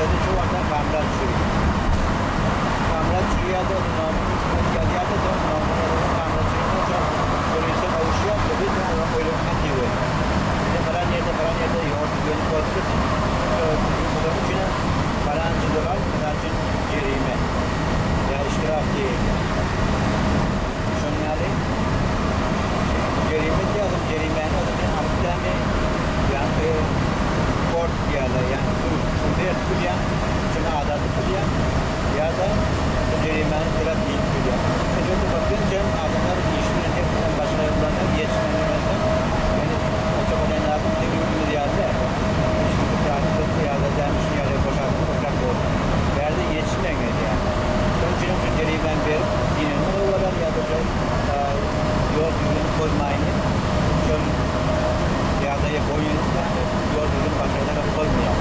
özi şu wagtdan kamera düşürýär. Kamera düşürýär-de, onuň nomerini üstüne ýazýar-da, soň nomerini ýazansoň kamera düşürenden soň polise gowuşýar, polis soň oňa oýlanyp hat iberýär. Ine palan ýerde, palan ýerde ýol düzgüni bozupdyrsyň, şonuň üçinem palança dolar, mysal üçin, jerime ýa ştraf diýilýär. Şonuň ýaly jerime diýýärsiň, jerimäni o zaman alyp dämi, ýaňky kort diýýärler, ýagny pul, pul berip bilýäň, şony azaldyp bilýäň ýa-da şu jerimäni töläp diýip bilýäň. Elbetde köplenç hem adamlar işi bilen hepdeden başga ýollardan ýetişmän ýörensoň, ýöne oçaga lazym biziň ýurdumyz ýaly däl. Üç ýaly köp ýa-da dämi şuny ýaly boşadyp köpräk bolsun. Bärde ýetişmän gelýär. Şonuň üçin hem şu jerimäni berip diýenini goýberýär ýa-da şol ýol düzgüni bozmaýyn şol ýagdaýa boýun ýagny ýol düzgüni başarsalar bolmaýar.